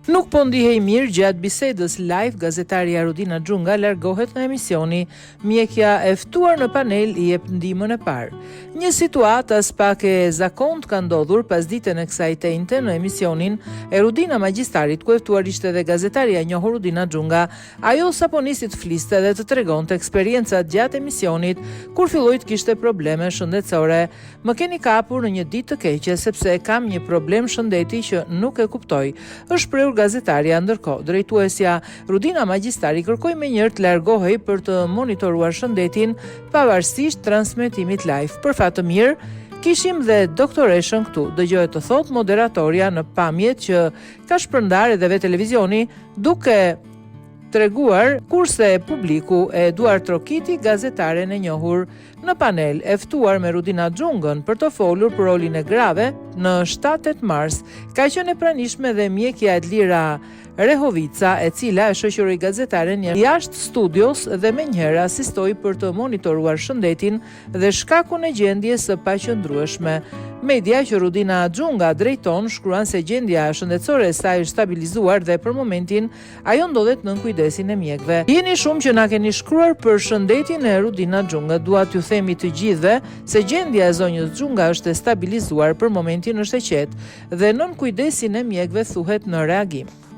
Nuk po ndihej mirë gjatë bisedës live, gazetarja Rudina Xhunga largohet nga emisioni. Mjekja e ftuar në panel i jep ndihmën e parë. Një situatë aspak e zakontë ka ndodhur pasditen e kësaj të enjte në emisionin e Rudina Magjistarit, ku e ftuar ishte edhe gazetarja e njohur Rudina Xhunga. Ajo sapo nisi të fliste dhe të tregonte eksperiencat gjatë emisionit, kur filloi të kishte probleme shëndetësore. Më keni kapur në një ditë të keqe sepse kam një problem shëndeti që nuk e kuptoj, është shprehur gazetarja. Ndërkohë, drejtuesja Rudina Magjistari kërkoi menjëherë të largohej për të monitoruar shëndetin pavarësisht transmetimit live. Për fat të mirë, kishim dhe doktoreshën këtu, dëgjohet të thotë moderatorja në pamjet që ka shpërndarë edhe vetë televizioni, duke treguar kurse publiku e duartrokiti gazetaren e njohur. Në panel, e ftuar me Rudina Xhungën për të folur për rolin e grave në 7-8 mars, ka qenë e pranishme dhe mjekja Edlira Rehovica, e cila e shoqëroi gazetaren jashtë studios dhe menjëherë asistoi për të monitoruar shëndetin dhe shkakun e gjendjes së paqëndrueshme. Media që Rudina Xhunga drejton shkruan se gjendja shëndetësore e saj është stabilizuar dhe për momentin Ajo ndodhet nën kujdesin e mjekëve. Jeni shumë që na keni shkruar për shëndetin e Rudina Xhunga. Dua t'ju themi të gjithëve se gjendja e zonjës Xhunga është e stabilizuar, për momentin është e qetë dhe nën kujdesin e mjekëve thuhet në reagim.